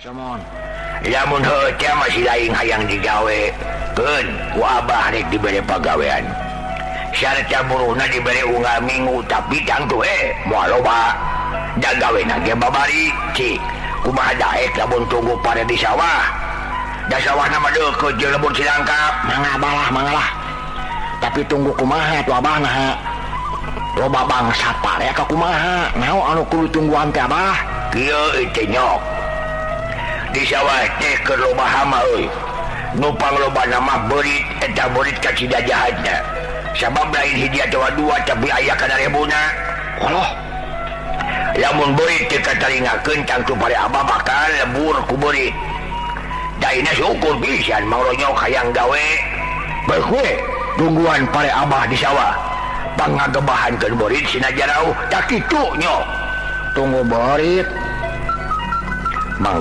Somon. Lamun heuh teh masih lain hayang digawe keun ku abah rek dibere pagawean. Syaratnya buruhna dibere unggal minggu, tapi tangtu moal loba da gawena ge babari. Cik, kumaha daek lamun tunggu pare di sawah? Da sawahna mah deukeut jeung lembur Cilangkap. Mangga balah, mangga lah. Tapi tunggu kumaha tuh, Abah? Naha loba bangsa pare ka kumaha? Naon anu kudu tungguan teh, Abah? Kieu teh, Nyok, di sawah teh keur loba hama euy. Nu panglobana mah beurit. Eta beurit kacida jahatna, sabab lain hiji atawa dua, tapi aya kana rebuna. Oloh. Lamun beurit teu kataringakeun, tangtu pare abah bakal lebur ku beurit. Daina syukur pisan Mang Ronyok hayang gawe. Bae we tungguan pare abah di sawah, pangagebahankeun beurit sina jarauh. Tak kitu, Nyok. Tunggu beurit. Mang.